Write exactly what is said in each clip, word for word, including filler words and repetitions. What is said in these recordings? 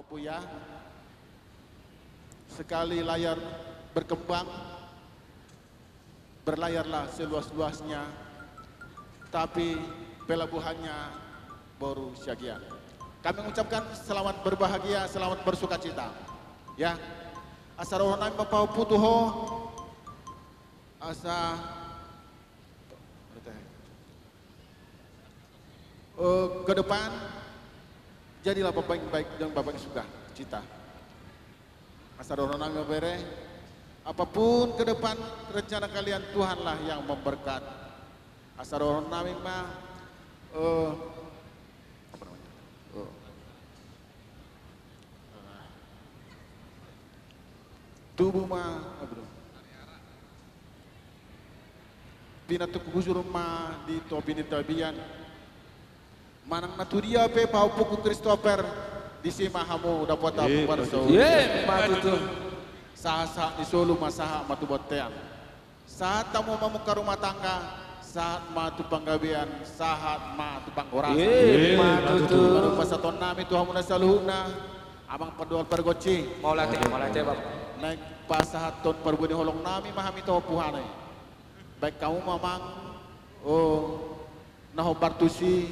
Buya, sekali layar berkembang, berlayarlah seluas-luasnya, tapi pelabuhannya boru Siagian. Kami mengucapkan selamat berbahagia, selamat bersukacita. Ya, asa roha nami ma pahompu tu ho, asa Eh, ke depan, jadilah bapak yang baik dan bapak yang sukacita. Asa roha nami ma bere, apapun ke depan rencana kalian, Tuhanlah yang memberkat. Asa roha nami ma, eh, apa namanya? Eh, tubu ma, apa tuh? Pinantuk hujur ma di topi ni tapian. Manang na tudia pe pahompuku Christopher, disi ma hamu dapotan. Eh, parso. Ima tutu. Sahat-sahat ni solu ma sahat ma tu bontean. Sahat hamu mamungka rumah tangga, sahat ma tu panggabean, sahat ma tu panghorasan. Eh, ima tutu. Lalu pasahaton nami tu hamuna saluhutna, amang pandohan pargonsi. Mauliate, mauliate, Bang. Naeng pasahathon parbue ni holong nami ma hami tu ho, Puhane. Baen hamu ma, amang, o, na hombar tusi,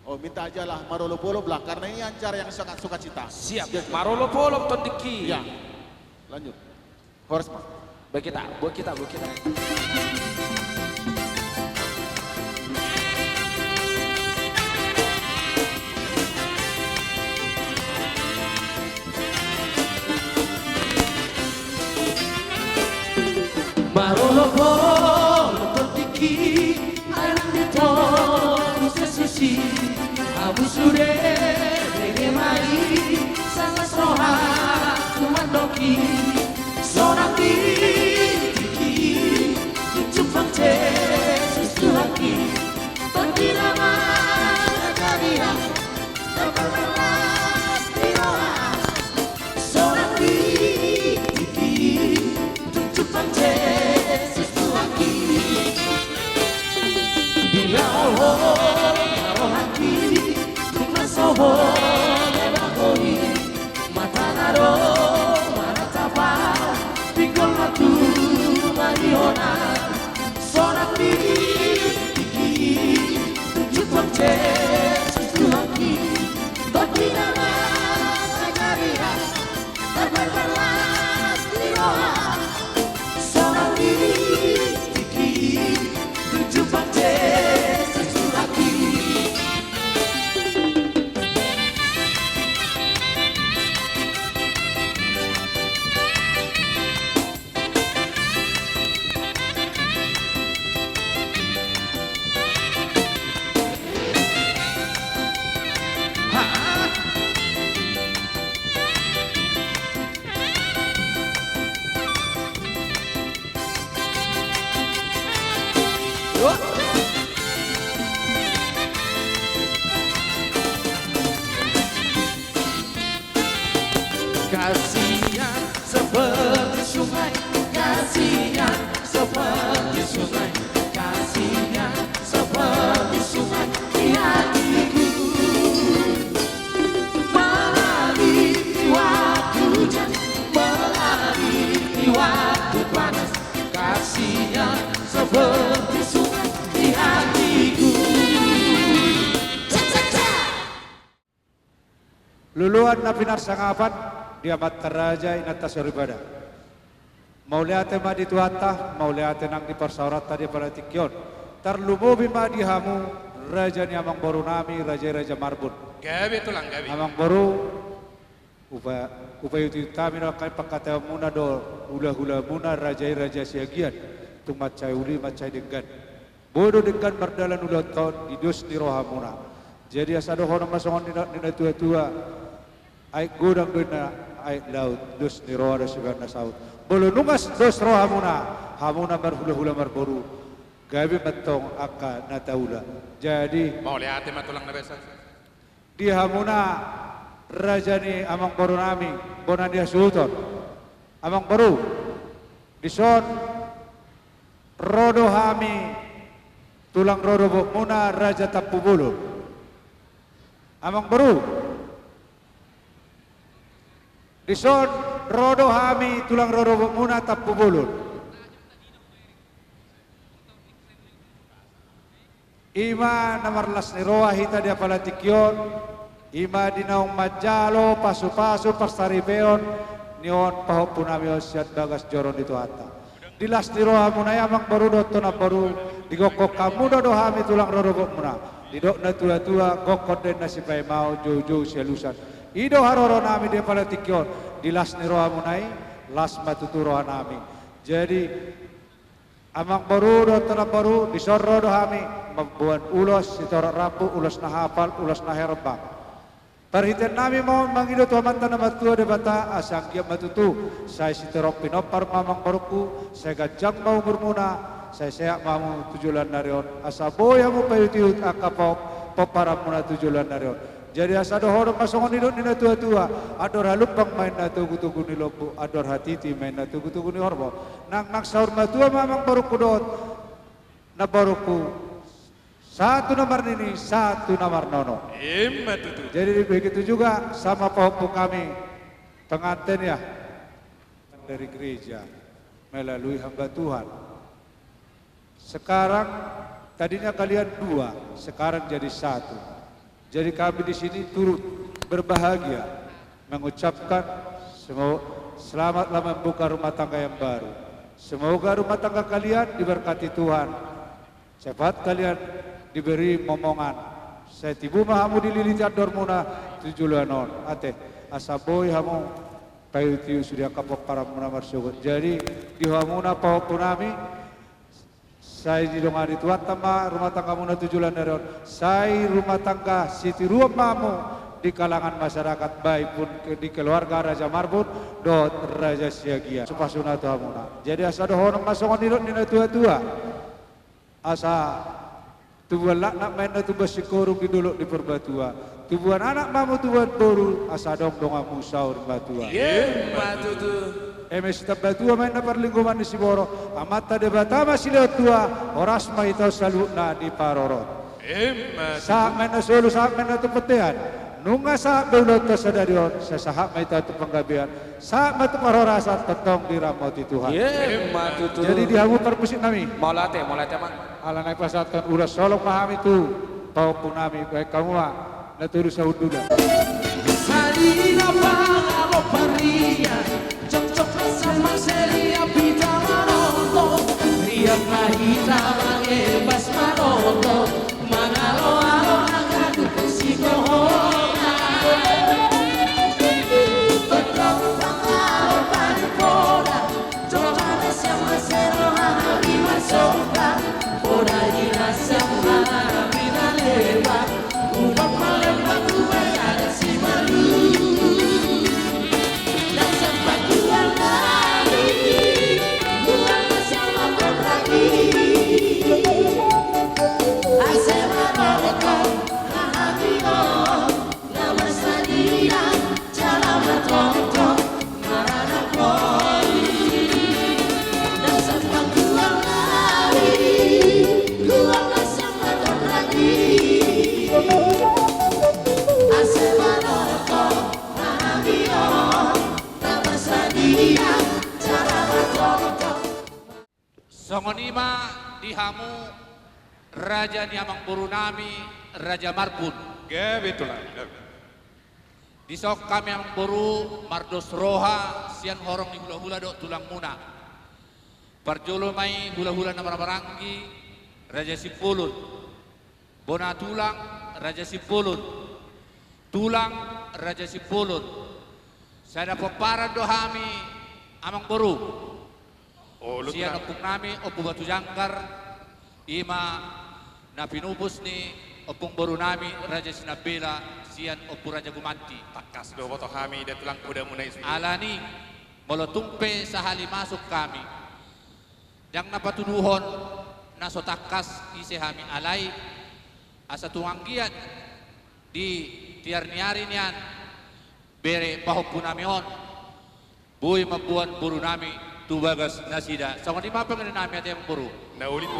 o, minta ajalah, marolop-olop lah, karena ini acara yang sangat sukacita. Siap. Marolop-olop, tondingki. Ya. Lanjut. Horas ma. Buat kita, buat kita, buat kita. Marolop-olop, tondingki, ai nunga tong muse susi. Hamu sude, bege ma i, sangas roha, tu mandok i. Sonang di tingki, tu jumpang Jesus Tuhanki. Tondina ma na jadi, na parmarlas ni roha. Sonang di tingki, tu jumpang Jesus Tuhanki. Di laho ma rohangki, tung na so ho na dapot i. Matana do manatapan, pinggol ma tu marihona. Sonang di tingki, tu jumpang Jesus Tuhanki. Tondina ma na jadi, na parmarlas ni roha. Sonang di tingki, tu jumpang Jesus Tuhanki. Kasihnya seperti sungai, kasihnya seperti sungai, kasihnya seperti sungai di hatiku. Mengalir di waktu hujan, mengalir di waktu panas, kasihnya seperti sungai di hatiku. Loloan na pinarsangapan di amanta raja, inanta soripada. Mauliate ma di Tuhanta, mauliate nang di parsaoranta di apala tingki on. Tarlumobi ma di hamu raja ni amangboru nami, raja i Raja Marbun. Gabe, Tulang, gabe. Amangboru, hupa, hupaihut-ihut hami do angka pangkataionmuna dohot hula-hulamuna, raja i Raja Siagian. Tung mansai uli, mansai denggan. Boi do denggan mardalan ulaonta on di dos ni rohamuna. Jadi asa dohonon ma songon ni na, ni na tua-tua: Aek godang do inna aek laut, dos ni roha do sibahen na saut. Molo nunga dos rohamuna, hamuna marhula-hula marboru, gabe ma antong angka na taula. Jadi, mauliate ma, Tulang, na basa. Di hamuna raja ni amangboru nami, bona ni hasuhuton. Amangboru, dison ro do hami, Tulang, ro do botmuna Raja Tampubolon. Amangboru, Dison ro do hami tulang rorobotmuna Tampubolon. I ma na marlas ni roha hita di apala tingki on, i ma di naung manjalo pasupasu parsaripeon ni on pahompunami on sian bagas joro ni Tuhanta. Di las ni rohamuna i amangboru dohot namboru, digokhon hamuna do hami tulang rorobotmuna. Didok natuatua, gokhon do inna sipaimaon, joujou sialusan. I do haroronami di apala tingki on, di las ni rohamuna i, las ma tutu rohanami. Jadi, amangboru dohot namboru, dison ro do hami mamboan ulos sitorop rambu, ulos na hapal, ulos na herbang. Parhiteannami ma on mangido tu Amanta na martua Debata, asa anggiat ma tutu sai sitorop pinompar ma amangborungku, sai ganjang ma umurmuna, sai sehat ma hamu tu joloan ni ari on, asa boi hamu paihutihut angka pop-, pomparanmuna tu joloan ni ari on. Jadi asa dohonon ma songon nidok ni natuatua, andor halumpang ma inna togutogu ni lombu, andor hatiti ma inna togutogu ni horbo. Nang, nang saur matua ma amangborungku dohot namborungku, sahat tu na marnini, sahat tu na marnono. Ima tutu. Jadi begitu juga sama pahompu kami, pengantin ya, dari gereja, melalui hamba Tuhan. Sekarang, tadinya kalian dua, sekarang jadi satu. Jadi kami di sini turut berbahagia mengucapkan semo-, selamatlah membuka rumah tangga yang baru. Semoga rumah tangga kalian diberkati Tuhan. Cepat kalian diberi momongan. Sai tibu ma hamu dililiti andormuna tu joloan on. Ate, asa boi hamu paihutihut sude angka pomparanmuna marsogot. Jadi, di hamuna pahompunami, sai didongani Tuhanta ma rumah tanggamuna tu joloan ni ari on. Sai rumah tangga sitiruon ma hamu di kalangan masyarakat, baik pun ke-, di keluarga Raja Marbun dohot Raja Siagian. Supasuna tu hamuna. Jadi asa dohonon ma songon nidok ni natuatua. Asa tubuan laknat ma inna tubuan singkoru di dolok ni Purbatua. Tubuan anak ma hamu tubuan boru, asa adong donganmu saur matua. Ima tutu. Eme sitambatua ma inna parlinggoman ni siboro, Amanta Debata ma silehon tua, horas ma hita on saluhutna diparorot. Ima tutu. Sahat ma inna solu, sahat ma inna tu bontean. Nunga sahat be ulaonta sadari on, sai sahat ma hita tu panggabean. Sahat ma tu parhorasan, tongtong diramoti Tuhan. Ima tutu. Jadi di hamu parmusiknami. Mauliate, mauliate amang. Ala naeng pasahathon ulos holong ma hami tu pahompunami, baen hamu ma na tolu sahundulan. Sadihina pangalo paria, cokcok rasa mansai riap hita manonton. Riap ma hita mangembas manonton. Mangaloalo angka tu sitohona. Tongtong pangalo panipoda. Jolo na sian mansai roha hami marsomba. Poda i na sian roha hami na leban. Ubat malembang tu badan simalu. Na sian patua nami. Ubat na sian lapor lagi. Ase marorot on. Songon i ma di hamu raja ni amangborunami, Raja Marbun. Gabe tulang, gabe. Dison hami amangboru mardos roha sian horong ni hulahula dohot tulangmuna. Parjolo ma i hulahula na marhahamaranggi, Raja Simbolon. Bona tulang, Raja Simbolon. Tulang, Raja Simbolon. Sada pomparan do hami amangboru. Olo, sian tulang. Ompungnami, Ompu Batu Jangkar, i ma na pinupus ni ompung borunami, Raja Sinambela, sian Ompu Raja Gumanti. Tangkas do boto hami da tulang podamuna i sude. Alani, molo tung pe sahali masuk hami, ndang na patuduhon na so tangkas ise hami, alai asa tung anggiat di tiar ni ari nian bere pahompunami on boi mamboan borunami tu bagas nasida. Songon i ma pangidoannami, ate amangboru. Na uli tu.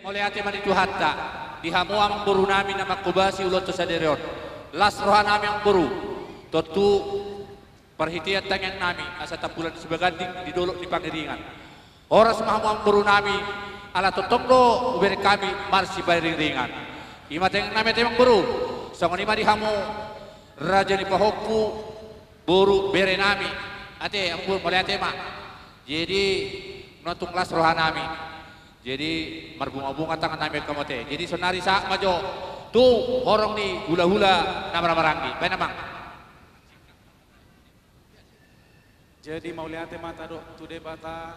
Mauliate ma di Tuhanta, di hamu amangboru nami na manghobasi ulaonta sadari on. Las roha nami amangboru, tontu parhitean tangiang nami, asa tampulan ni Sibaganding di dolok ni Pangiringan. Horas ma hamu amangboru nami, ala tongtong do hubereng hami marsiparingringan. I ma tangiang nami ate amangboru, songon i ma di hamu raja ni pahompu, boru, bere nami. Ate amangboru, mauliate ma. Jadi, nuaeng tung las roha nami. Jadi, marbungabunga tangan nami tu hamu ate. Jadi, saonari sahat ma jo tu horong ni hulahula na marhahamaranggi. Baen amang. Jadi, mauliate ma tadok tu Debata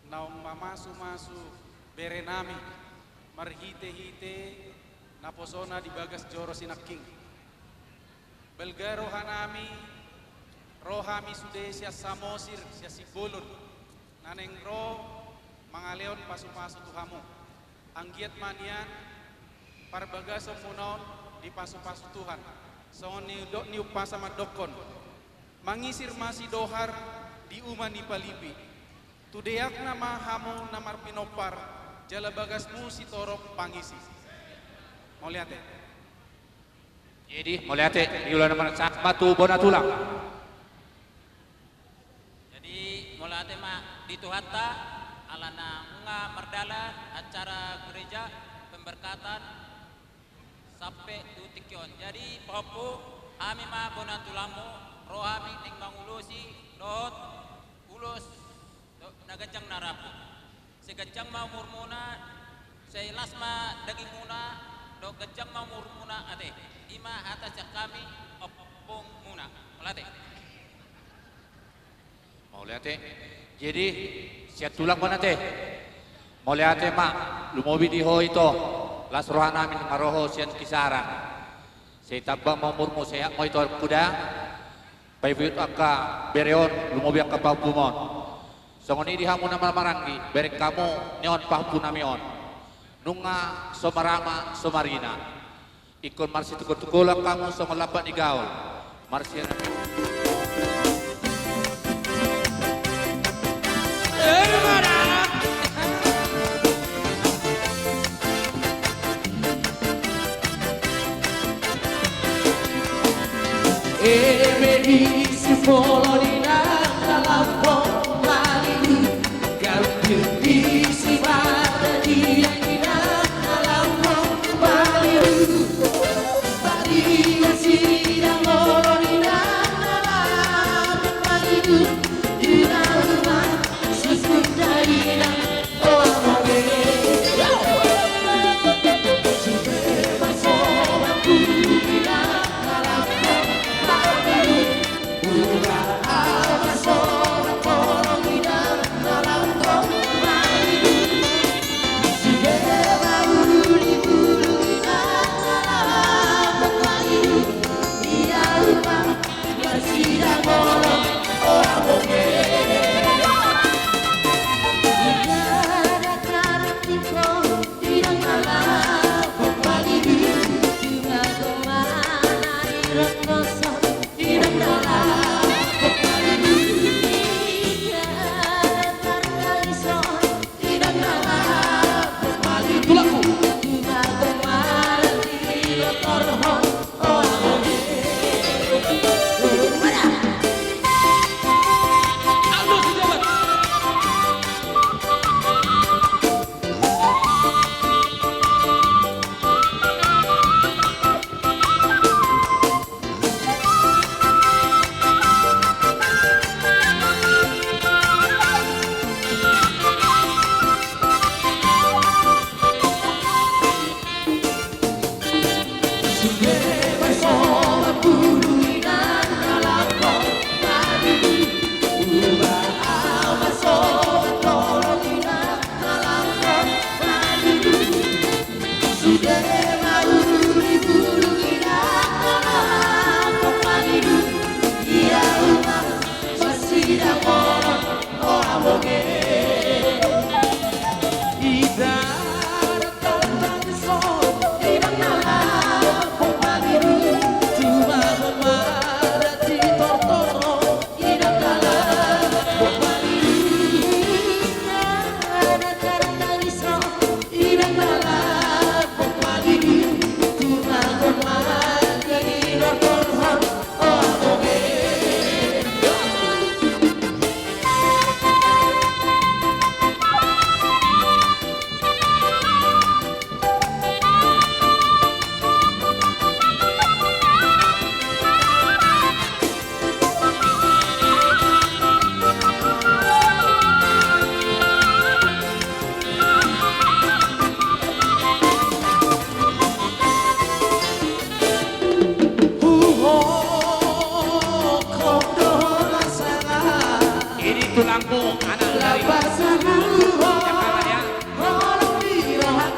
naung mamasumasu bere nami marhitehite naposona di bagas joro sinangkin. Balga roha nami, ro hami sude sian Samosir, sian Simbolon, na naeng ro mangalehon pasupasu tu hamu. Anggiat ma nian parbagasonmuna on dipasupasu Tuhan. Songon nidok ni umpasa mandokkon: Mangisir ma sidohar di uma ni palipi. Tu deakna ma hamu na marpinompar, jala bagasmu sitorop pangisi. Mauliate. Jadi, mauliate, di ulaon na manat, sahat ma tu bona tulang. Jadi, mauliate ma di Tuhanta, alana nunga mardalan acara gereja pemberkatan sampe tu tingki on. Jadi, pahompu, hami ma bona tulangmu, ro hami naeng mangulosi dohot ulos dohot na ganjang na rambu. Sai ganjang ma umurmuna, sai las ma dagingmuna, dohot ganjang ma umurmuna ate. I ma hata sian hami ompungmuna. Mauliate. Mauliate. Jadi, sian tulang ma on ate. Mauliate ma, lumobi di ho ito, las roha nami nunga ro ho sian Kisarang. Sai tamba ma umurmu, sehat ma ho ito, kuda. Paihutihut angka bere on, lumobi angka pahompu on. Songon i di hamu na marhahamaranggi, bereng hamu nion pahompu nami on. Nunga so marama, so marina. Ingkon marsitungkoltungkolan hamu songon lampak ni gaol. Marsian. Eme di sipolo di nangkalambo maliu, gambir di sibada di nangkalambo maliu, baliu sidang molo di nangkalambo maliu, di rumah susun dari nang.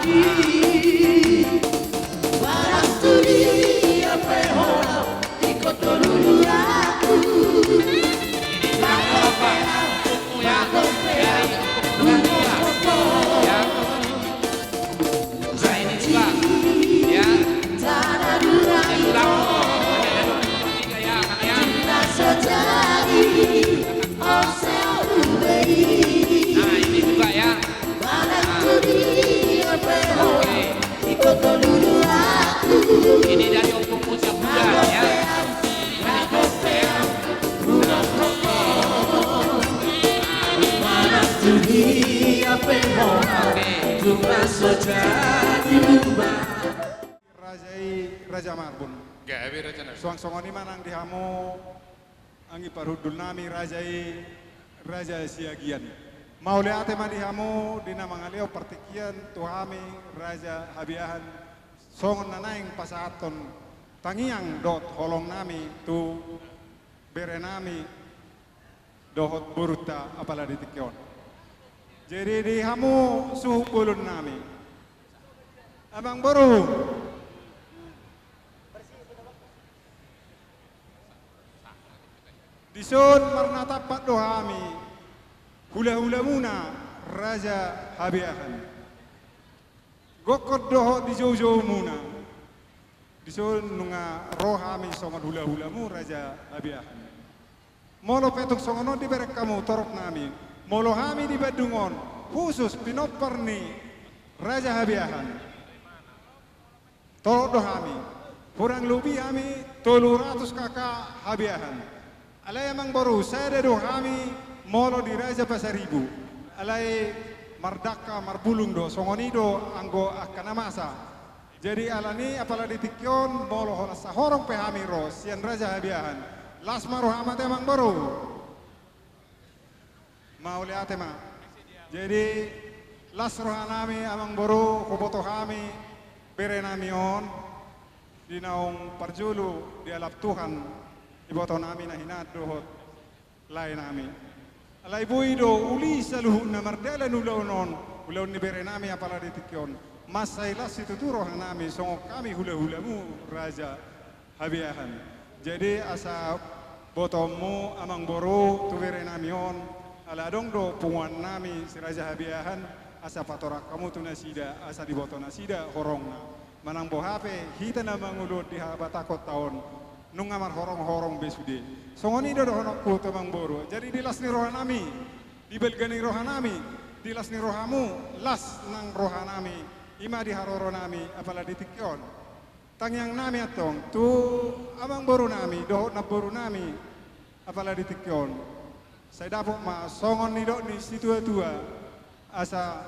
Nah, ini juga ya. Ini dari Ompu Musa Muda ya. Raja i Raja Marbun. Gabe Raja Marbun. Suang songon i ma nang di hamu anggi parhundul nami raja i, Raja Siagian. Mauliate ma di hamu di na mangalehon partingkian tu hami Raja Habiahan, songon na naeng pasahathon tangiang dohot holong nami tu bere nami dohot borunta apala di tingki on. Jadi di hamu suhut bolon nami, amang boru, dison marnatampak do hami hulahulamuna Raja Habiahan. Gokhon dohot di joujoumuna. Dison nunga ro hami songon hulahulamu Raja Habiahan. Molo pe tung songon on dibereng hamu torop nami, molo hami di Bandung on, khusus pinompar ni Raja Habiahan, torop do hami, hurang lobi hami tolu ratus K K Habiahan. Alai amang boru, sada do hami molo di Raja Pasaribu. Alai mardangka marbulung do, songon i do anggo angka na masa. Jadi alani apala di tingki on molo holan sahorong pe hami ro sian Raja Habiahan, las ma roham ate amang boru. Mauliate ma. Jadi las roha nami amang boru, huboto hami bere nami on di naung parjolo dialap Tuhan, iboto nami na hinan dohot lae nami. Alai boi do uli saluhutna mardalan ulaon on, ulaon ni bere nami apala di tingki on. Mansai las situtu roha nami songon hami hulahulamu Raja Habiahan. Jadi asa botoonmu amang boru tu bere nami on, ala adong do punguan nami si Raja Habiahan, asa patorang hamu tu nasida asa diboto nasida horongna. Manang boha pe hita na mangolu di habatahonta on, nunga marhorong-horong be sude. Songon i do dohononku tu amang boru. Jadi di las ni roha nami, di balga ni roha nami, di las ni rohamu, las nang roha nami, i ma di haroro nami apala di tingki on. Tangiang nami antong tu amang boru nami dohot namboru nami apala di tingki on. Sai dapot ma songon nidok ni situatua, asa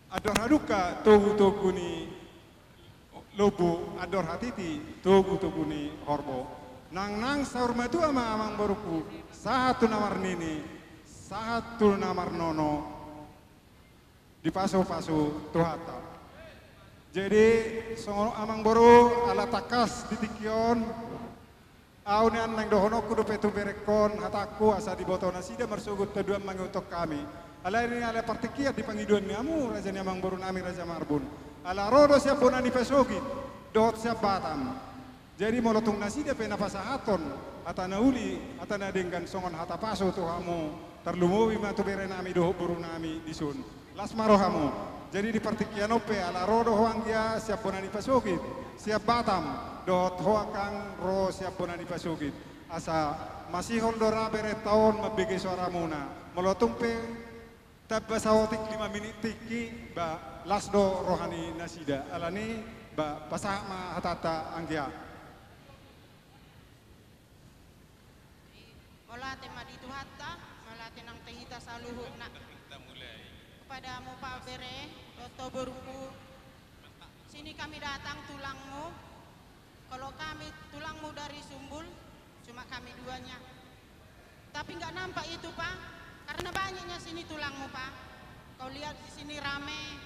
andor hadungka togutogu ni lombu, andor hatiti togutogu ni horbo. Nangnang saur matua ma amang boruku, sahat tu na marnini, sahat tu na marnono, dipasupasu Tuhanta. Jadi songon amang boru, ala tangkas di tingki on, au nian naeng dohononku dope tu berengkon hatangku asa diboto nasida marsogot tu adopan mangihuthon hami. Alai ni ala partingkian di pangidoan ni hamu raja ni amang boru nami Raja Marbun, ala ro do sian bona ni pasogit dohot sian Batam. Jadi molo tung nasida pe na pasahathon hata na uli, hata na denggan songon hata pasu tu hamu, tarlumobi ma tu bere nami dohot boru nami dison. Las ma rohamu. Jadi di partingkian on pe ala ro do ho anggia sian bona ni pasogit, sian Batam, dohot ho angkang ro sian bona ni pasogit, asa masihol do ra berenta on mambege soaramuna. Molo tung pe tamba saotik lima minit tingki, ba las do roha ni nasida. Alani, ba pasahat ma hatanta anggia. Mauliate ma di Tuhanta, mauliate nang tu hita saluhutna. Kepadamu pabere, dohot boruku. Sini kami datang tulangmu. Kalau kami tulangmu dari Sumbul, cuma kami duanya. Tapi nggak nampak itu, Pak, karena banyaknya sini tulangmu, Pak. Kau lihat di sini rame,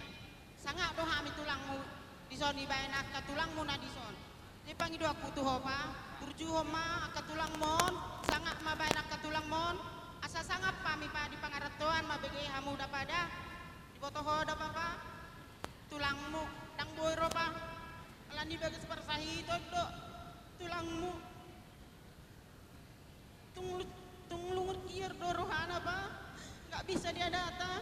sangap do hami tulangmu dison, dibaen angka tulangmu na dison. Jadi pangidoanku tu ho, Pak, burjuhon ma angka tulangmon, sangap ma baen angka tulangmon, asa sangap hami, Pak, di pangarantoan mambege hamu da pada. Boto ho da, Papa, tulangmu, ndang boi ro, Pa. Alani bagas parsahiton do tulangmu. Tung lu-, tung lungun kior do rohana, Pa. Nggak bisa dia datang.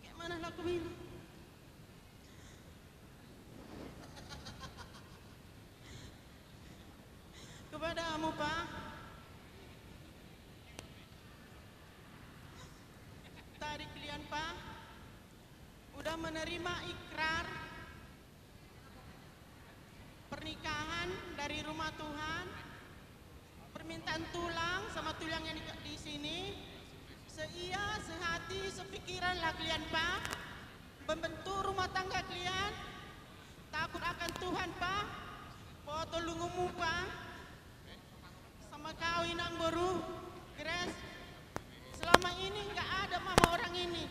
Kayak mana laku ini? Kepadamu, Pa. Tadi kalian, Pa, udah menerima ikrar pernikahan dari rumah Tuhan, permintaan tulang sama tulang yang di, di sini, seia, sehati, sepikiran lah kalian, Pa, membentuk rumah tangga kalian. Takut akan Tuhan, Pa. Boto lungunmu, Pa. Sama kau, Inang, boru Grace. Selama ini nggak ada mama orang ini.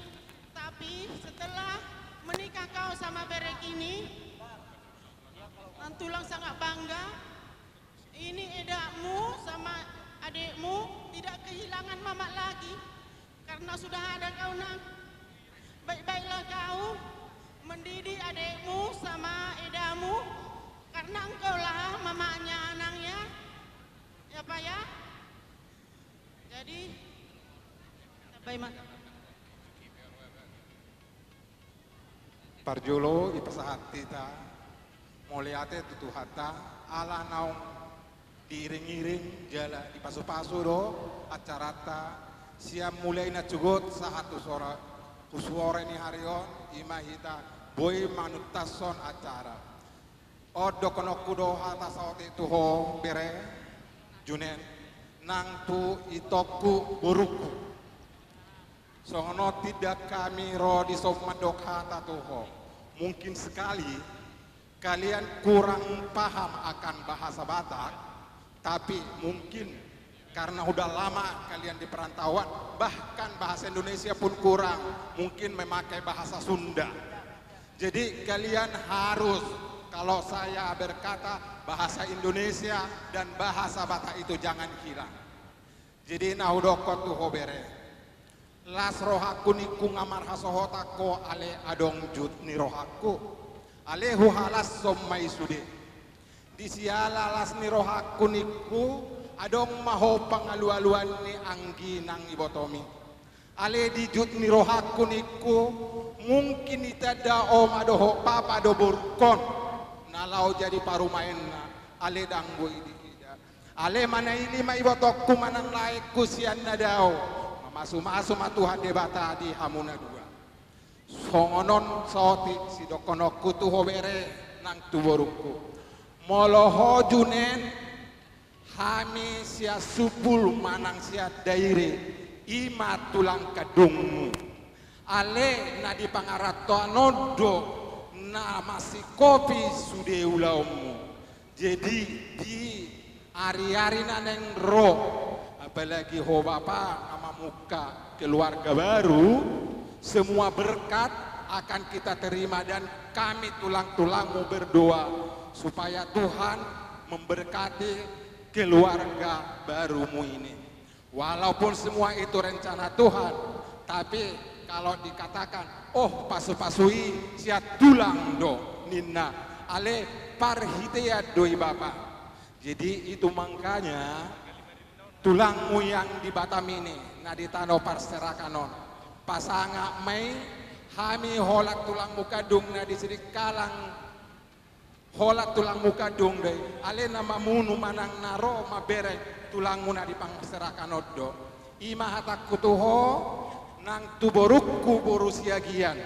Tapi setelah menikah kau sama bere ini, nang tulang sangat bangga. Ini edakmu sama adekmu tidak kehilangan mama lagi. Karena sudah ada kau, Nang. Baik-baiklah kau mendidik adekmu sama edamu. Karena engkaulah mamanya, Nang, ya. Ya, Pa, ya. Jadi, baik, Ma. Parjolo, dipasahat hita mauliate tu Tuhanta, ala naung diiring-iring jala dipasupasu do acaranta, sian mulai na sogot sahat tu sore, tu sore ni ari on, i ma hita boi manuntason acara. On dohononku do hata saotik tu ho, bere, Junen, nang tu itongku, borungku. Songon on tindak hami ro dison mandok hata tu ho. Mungkin sekali kalian kurang paham akan bahasa Batak, tapi mungkin karena udah lama kalian di perantauan, bahkan bahasa Indonesia pun kurang, mungkin memakai bahasa Sunda. Jadi kalian harus, kalau saya berkata, bahasa Indonesia dan bahasa Batak itu jangan hilang. Jadi na hudokkon tu ho, bere, las rohangku ningku nga marhasohotan ho, ale adong jut ni rohangku, ale huhalashon ma i sude. Di siala las ni rohangku ningku, adong ma ho pangalualuan ni anggi nang ibotomi. Ale di jut ni rohangku ningku, mungkin ditanda ho ma dohot papa do borungkon na laho jadi parumaenna, ale ndang boi diida. Ale manaili ma ibotongku manang laengku sian na dao, mamasumasu ma Tuhan Debata di hamu na dua. Songon on saotik sidohononku tu ho, bere, nang tu borungku. Molo ho, Junen, hami sian sumpul manang sian dairi, i ma tulang kandungmu. Ale na di pangarantoan on do na masingkopi sude ulaonmu. Jadi di ari-ari na naeng ro, apalagi ho bapa na mamungka keluarga baru, semua berkat akan kita terima dan kami tulang-tulangmu berdoa supaya Tuhan memberkati keluarga barumu ini. Walaupun semua itu rencana Tuhan, tapi kalau dikatakan, "Oh, pasu-pasu i sian tulang do," ninna, ale parhitean do i, bapa. Jadi itu makanya tulangmu yang di Batam ini, na di tano parserakan on, pasangap ma i, hami holan tulangmu kandung na di Sidikalang, holan tulangmu kandung do i, ale na mamunu manang na ro mambereng tulangmu na di parserakan on do. I ma hatangku tu ho, nang tu borungku boru Siagian.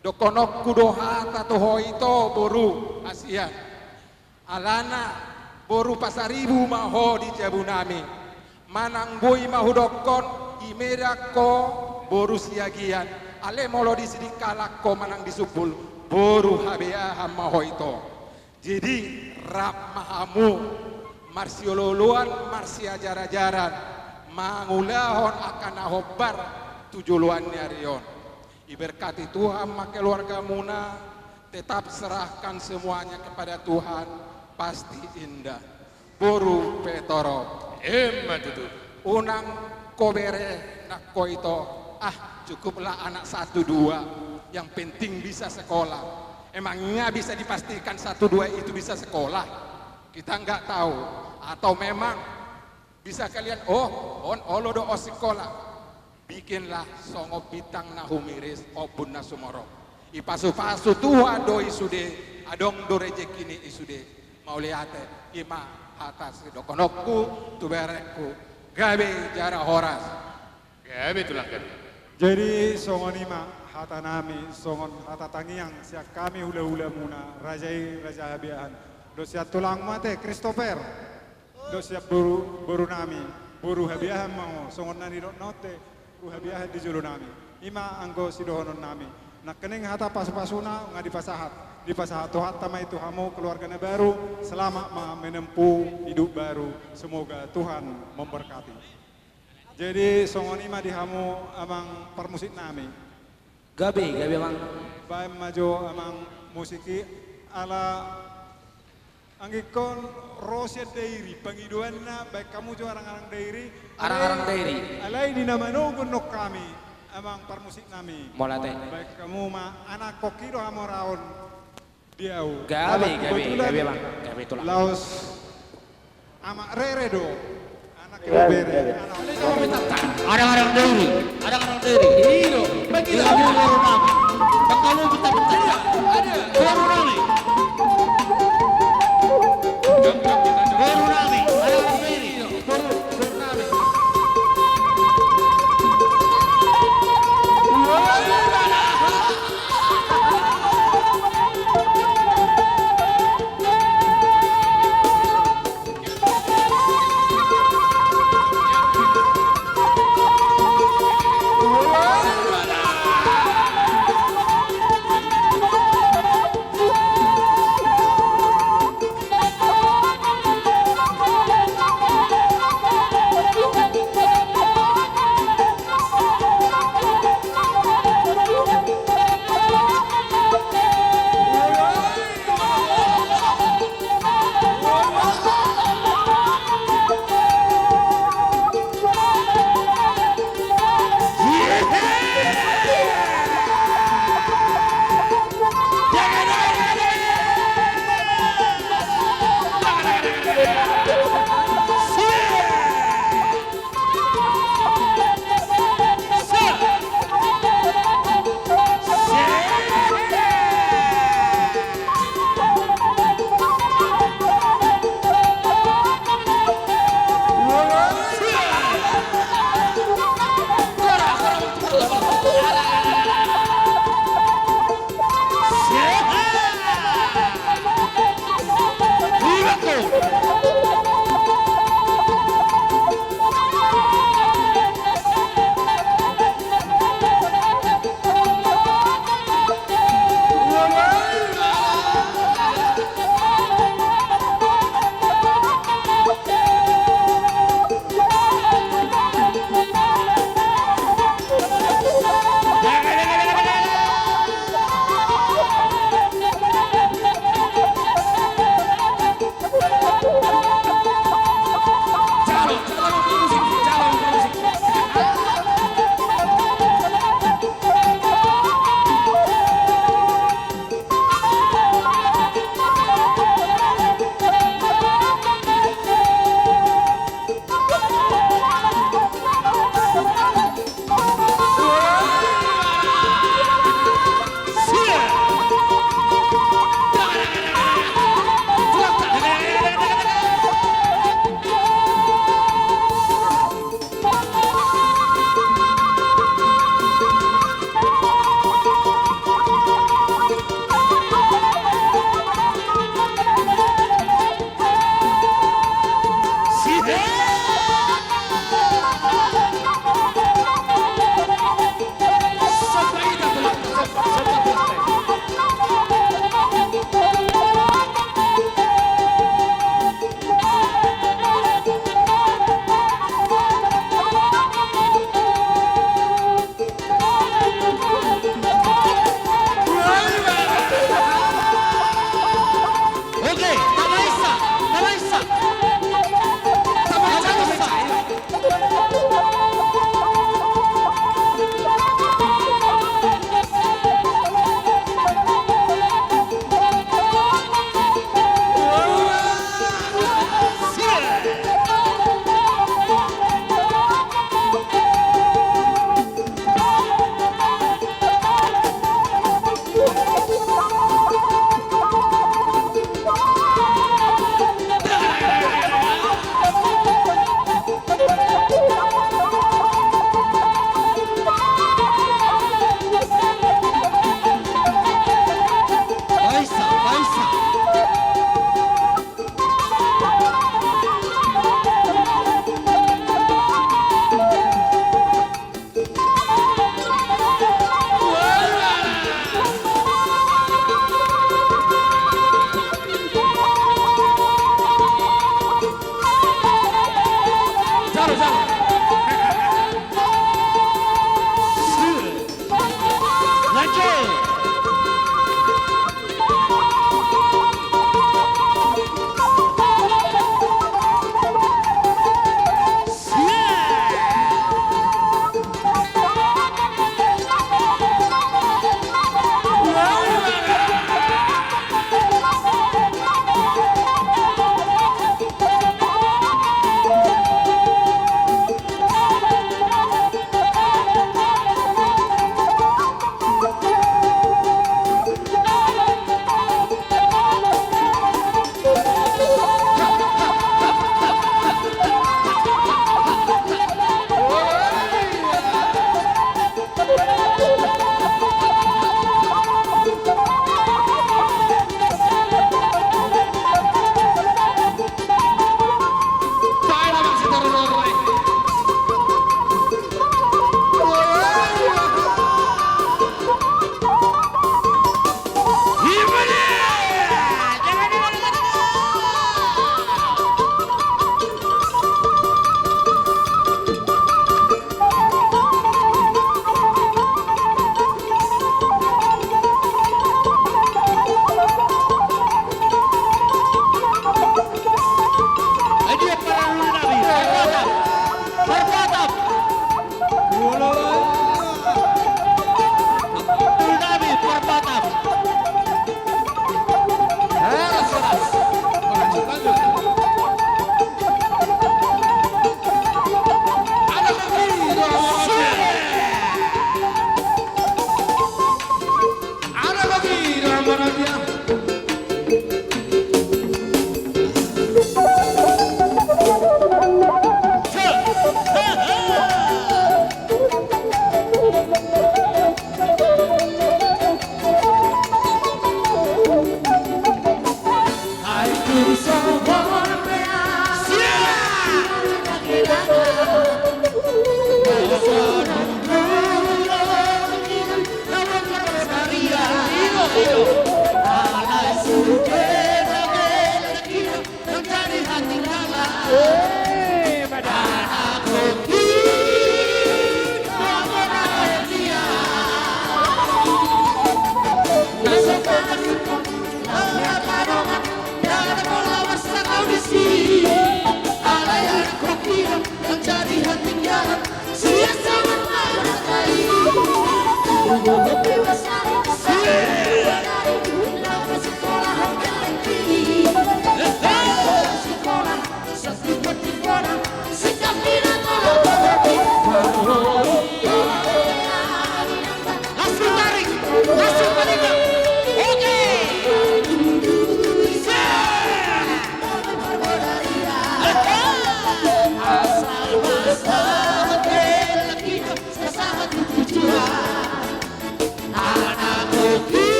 Dohononku do hata tu ho ito boru Hasian. Alana boru Pasaribu ma ho di jabunami. Manang boi ma hudokkon, i Medan ho boru Siagian, ale molo di Sidikalang ho manang di Sumbul, boru Habeahan ma ho ito. Jadi rap ma hamu marsioloan-oloan, marsiajar-ajaran, mangulahon angka na hombar tu joloan ni ari on. Diberkati Tuhan ma keluargamuna, tetap serahkan semuanya kepada Tuhan, pasti indah. Boru Petorop. Emma tutu. Unang ho bere nang ho ito, ah, Cukuplah anak satu dua, yang penting bisa sekolah. Emangnya bisa dipastikan satu dua itu bisa sekolah? Kita nggak tahu. Atau memang bisa kalian, oh, on olo do on sikola. Bikinlah songon bintang na humiris, ombun na sumorop. Ipasupasu Tuhan do i sude, adong do rejekini i sude. Mauliate, i ma hata sidohononku tu berengku. Gabe jala horas. Gabe tulang, gabe. Jadi songon i ma hata nami, songon hata tangiang sian hami hula-hula muna, raja i, Raja Habiahan. Dohot sian tulang muna ate, Christopher. Dohot sian boru, boru nami, boru Habiahan ma on, songon na nidok na on ate, boru Habiahan di jolo nami. I ma anggo sidohonon nami. Nangkining hata pasu-pasuna nga dipasahat. Dipasahat Tuhanta ma i tu hamu keluarga na baru, selamat ma menempuh hidup baru. Semoga Tuhan memberkati. Jadi songon i ma di hamu amang parmusik nami. Gabe, gabe amang. Baen ma jo amang musik i, ala anggingkon ro sian Dairi, pangidoanna baen hamu jo arang-arang Dairi. Arang-arang Dairi. Alai di na manogu annon hami, amang parmusik nami. Mauliate. Baen hamu ma, anak koki do hamoraon. Di au. Gabe, gabe, gabe amang. Gabe tulang. Laos amak rere do. Anak rere. Arang-arang Dairi. Arang-arang Dairi. Iyo. Boru nami. Boru nami. Boru nami. Arang-arang Dairi.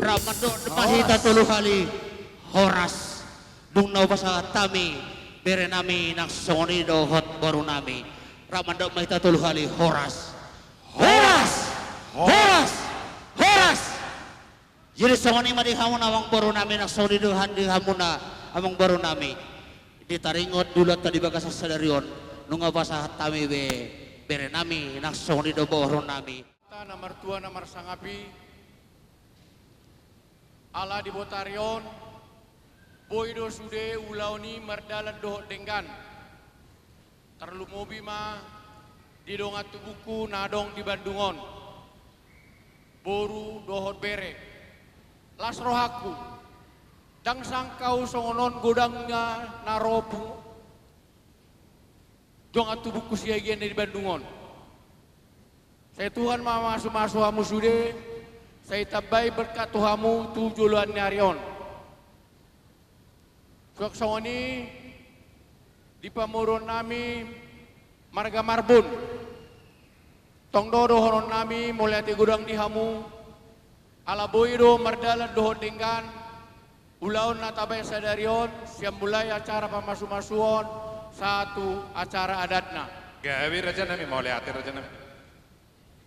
Rap mandok ma hita tolu hali horas. Dung na hupasahat hami bere nami nang songon i dohot boru nami. Rap mandok ma hita tolu hali horas. Horas! Horas! Horas! Jadi songon i ma di hamuna amang boru nami nang songon i dohot di hamuna amang boru nami. Di taringot di ulaonta di bagasan sadari on, nunga hupasahat hami be bere nami nang songon i do boru nami. Debata na martua na marsangap i, ala di botari on Boi do sude ulaon i mardalan dohot denggan. Tarlumobi ma di dongan tubungku na adong di Bandung on, boru dohot bere. Las rohangku, ndang sangkap songon on godangna na ro pu-, dongan tubungku Siagian na di Bandung on. Sai Tuhan ma mamasu-masu hamu sude, sai tambai berkat tu hamu tu joloan ni ari on. Suang songon i di pamoruon nami marga Marbun. Tong do dohonon nami mauliate godang di hamu, ala boi do mardalan dohot denggan ulaon na tabaen sadari on, sian mulai acara pamasu-masuon sahat tu acara adatna. Gabe raja nami, mauliate raja nami.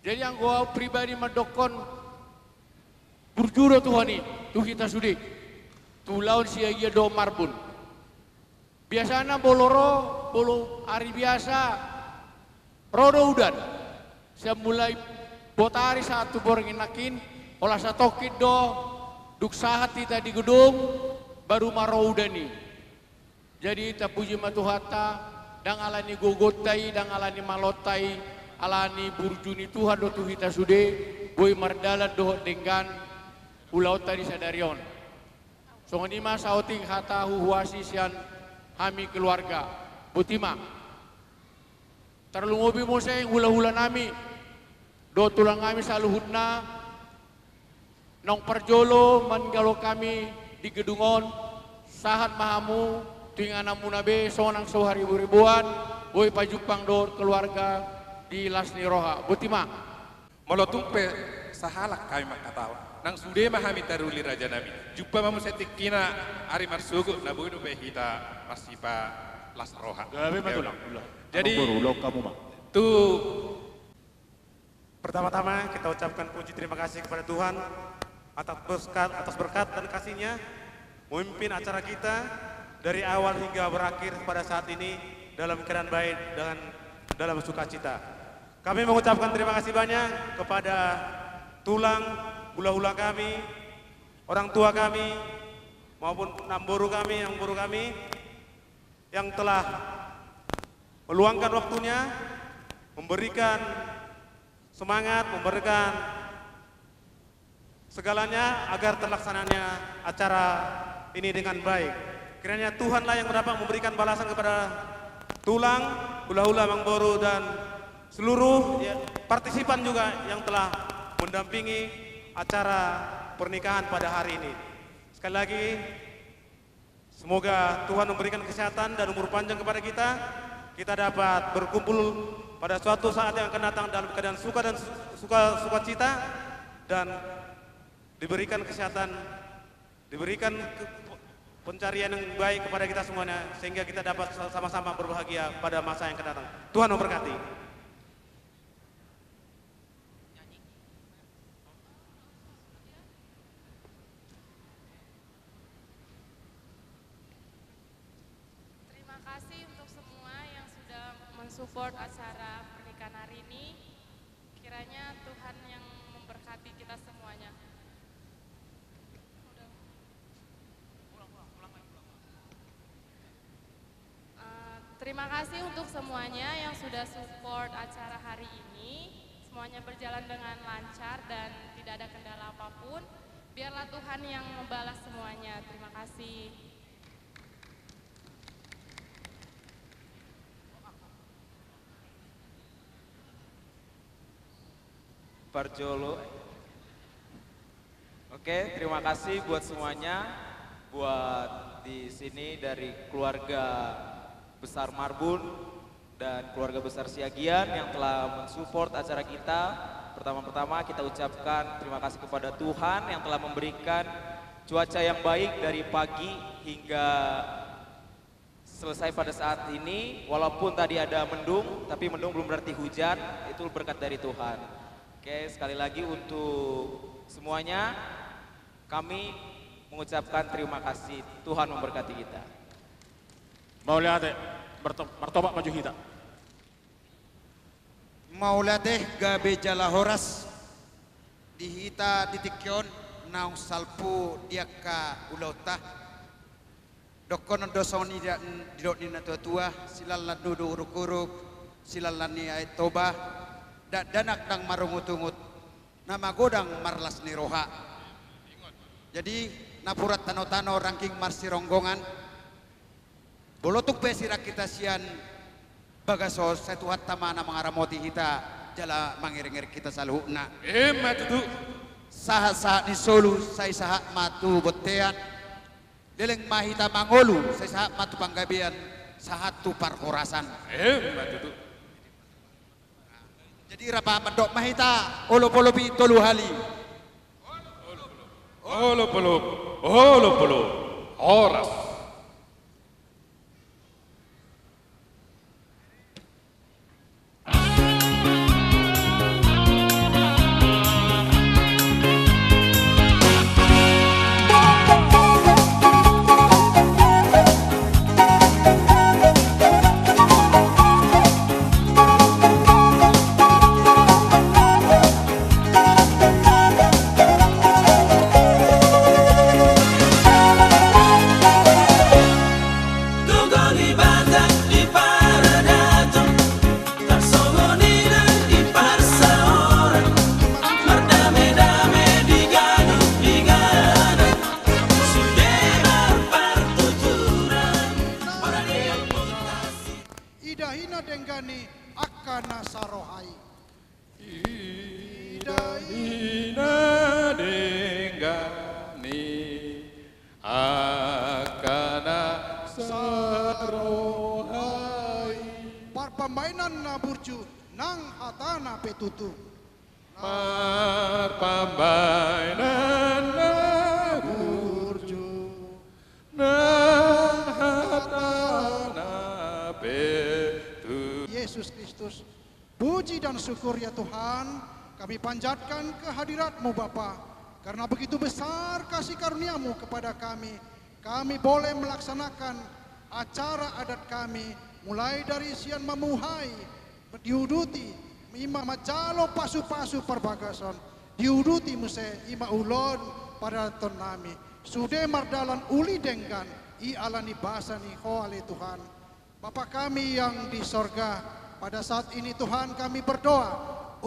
Jadi anggo au pribadi mandokkon, burju do Tuhan i tu hita sude, tu ulaon Siagian dohot Marbun. Biasana molo ro, molo ari biasa, ro do udan. Sian mulai botari sahat tu borngin nangkin, holan satongkin do, dung sahat hita di gedung, baru ma ro udan i. Jadi tapuji ma Tuhanta, ndang ala ni gogonta i, ndang ala ni malonta i, ala ni burju ni Tuhan do tu hita sude, boi mardalan dohot denggan ulaonta di sadari on. Songon i ma saotik hata huhuasi sian hami keluarga. Boti ma. Tarlumobi muse hula-hula nami dohot tulang nami saluhutna, naung parjolo maninggalhon hami di gedung on, sahat ma hamu tu ingananmuna be sonang so haribo-riboan, boi pajumpang dohot keluarga di las ni roha. Boti ma. Molo tung pe sahalak hami mangkatahon, nang sude ma hami taruli raja nami. Jumpa ma muse tingkina ari marsogot na boi dope hita marsipalas roha. Gabe ma tulang. Jadi, ulaon hamu ma. Tu, pertama-tama kita ucapkan puji terima kasih kepada Tuhan atas berkat, atas berkat dan kasih-Nya memimpin acara kita dari awal hingga berakhir pada saat ini dalam keadaan baik dan dalam sukacita. Kami mengucapkan terima kasih banyak kepada tulang, hula-hula kami, orang tua kami, maupun namboru kami, namboru kami yang telah meluangkan waktunya, memberikan semangat, memberikan segalanya agar terlaksananya acara ini dengan baik. Kiranya Tuhanlah yang dapat memberikan balasan kepada tulang, hula-hula, namboru, dan seluruh, ya, partisipan juga yang telah mendampingi acara pernikahan pada hari ini. Sekali lagi, semoga Tuhan memberikan kesehatan dan umur panjang kepada kita. Kita dapat berkumpul pada suatu saat yang akan datang dalam keadaan suka dan su-, suka, sukacita, dan diberikan kesehatan, diberikan ke-, pencarian yang baik kepada kita semuanya, sehingga kita dapat sa-, sama-sama berbahagia pada masa yang akan datang. Tuhan memberkati. Terima kasih untuk semua yang sudah mensupport acara pernikahan hari ini. Kiranya Tuhan yang memberkati kita semuanya. Eh, terima kasih untuk semuanya yang sudah support acara hari ini. Semuanya berjalan dengan lancar dan tidak ada kendala apapun. Biarlah Tuhan yang membalas semuanya. Terima kasih. Parjolo. Oke, terima kasih buat semuanya, buat di sini dari keluarga besar Marbun dan keluarga besar Siagian yang telah mensupport acara kita. Pertama-pertama kita ucapkan terima kasih kepada Tuhan yang telah memberikan cuaca yang baik dari pagi hingga selesai pada saat ini, walaupun tadi ada mendung, tapi mendung belum berarti hujan, itu berkat dari Tuhan. Oke, sekali lagi untuk semuanya, kami mengucapkan terima kasih. Tuhan memberkati kita. Mauliate, marto-, martopak ma jo hita. Mauliate, gabe jala horas di hita di tingki on naung salpu di angka ulaonta. Dohonon do songon i didok ni natuatua, silallan ni urukuruk, silallan ni Aek Toba, dakdanak ndang marungutungut, na magodang marlas ni roha. Jadi, napuran tanotano rangging marsironggongan, molo tung pe sirang hita sian bagas on, sai Tuhanta ma na mangaramoti hita jala mangiringiring hita saluhutna. Emma tutu. Sahatsahat ni solu sai sahat ma tu bontean. Leleng ma hita mangolu, sai sahat ma tu panggabean, sahat tu parhorasan. Emma tutu. Jadi rap mandok ma hita olopolop i tolu hali. Olopolop, olopolop, horas. Dongani Batak di Paradaton, tarsongon i nang di parsaoran, mardamedame di ganup di gana, sude marpartuturan. Ida i na denggan ni angka na saroha i. Ida i na denggan ni angka na saroha i. Parpambahenan na burju nang hatana pe tutu. Parpambahenan na burju nang hatana pe tutu. Yesus Kristus. Puji dan syukur ya Tuhan, kami panjatkan ke hadirat-Mu Bapa, karena begitu besar kasih karunia-Mu kepada kami, kami boleh melaksanakan acara adat kami, mulai dari sian mamuhai, diuduti, ima manjalo pasupasu parbagason, diuduti muse ima ulaon paradaton nami, sude mardalan uli denggan, i ala ni basa ni Ho ale Tuhan. Bapa kami yang di sorga, pada saat ini Tuhan kami berdoa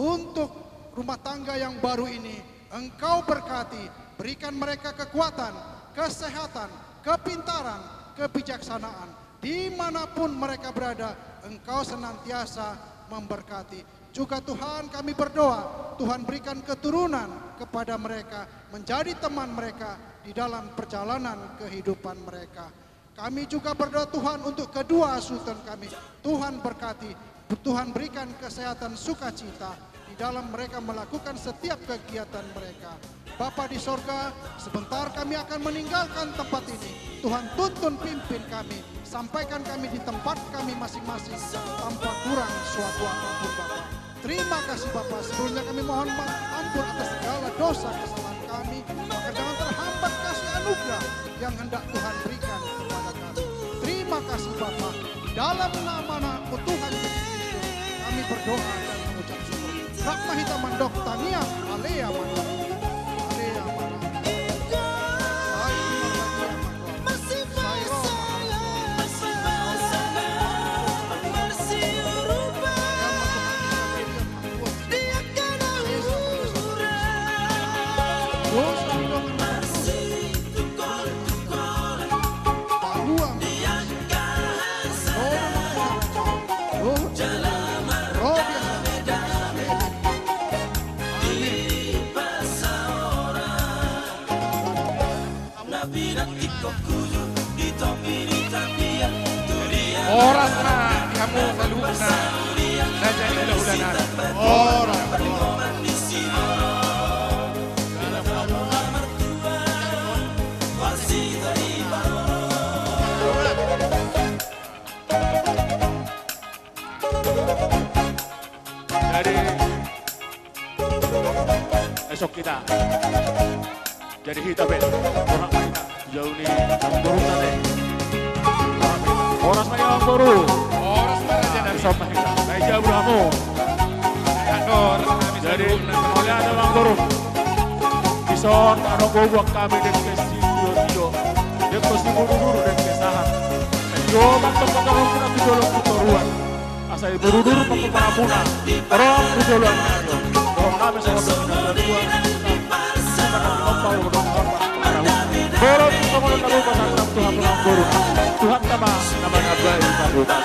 untuk rumah tangga yang baru ini, Engkau berkati, berikan mereka kekuatan, kesehatan, kepintaran, kebijaksanaan. Di mana pun mereka berada, Engkau senantiasa memberkati. Juga Tuhan kami berdoa, Tuhan berikan keturunan kepada mereka, menjadi teman mereka di dalam perjalanan kehidupan mereka. Kami juga berdoa Tuhan untuk kedua sultan kami. Tuhan berkati, Tuhan berikan kesehatan sukacita di dalam mereka melakukan setiap kegiatan mereka. Bapa di sorga, sebentar kami akan meninggalkan tempat ini. Tuhan tuntun pimpin kami, sampaikan kami di tempat kami masing-masing tanpa kurang suatu apapun Bapa. Terima kasih Bapa, sebelumnya kami mohon ma-, ampun atas segala dosa kesalahan kami, maka jangan terhambat kasih anugerah yang hendak Tuhan berikan kepada kami. Terima kasih Bapa, dalam nama Anakmu Tuhan Yesus Kristus, kami berdoa dan mengucap syukur. Rap ma hita mandok tangiang, ale Ama. Ale Ama. Sai marbadia ma Tuhan. Sai ro ma. Horas ma di hamu saluhutna na jadi hulahulana. Horas. Jadi, esok hita. Jadi hita pe. Horas ma hita. Jauh ni, amangboru tadi. Horas ma hita, amangboru. Horas ma raja nami. Esok ma hita. Baik, jauh, amangboru. Jadi, horas ma hita, amangboru. Dison, adong gogo hami di studio. Dengke si Borodur, dengke sahat. Sai diobat ma pansalonmuna tu jolo tu toruan. Asa i Borodur ma pomparanmuna. Ro tu jolo ni ari on. Dohot nami songon na nidok ni natuatua. Asa nami lompa ulo dohot nami. Boru tu songon na boru pasanna tu hamu amangboru. Tuhanta ma na manambai pangubas.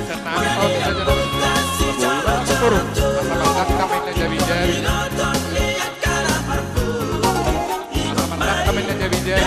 Asa mandangkam ma na jabi-jabi. Asa mandangkam ma na jabi-jabi. Asa mandangkam ma na jabi-jabi.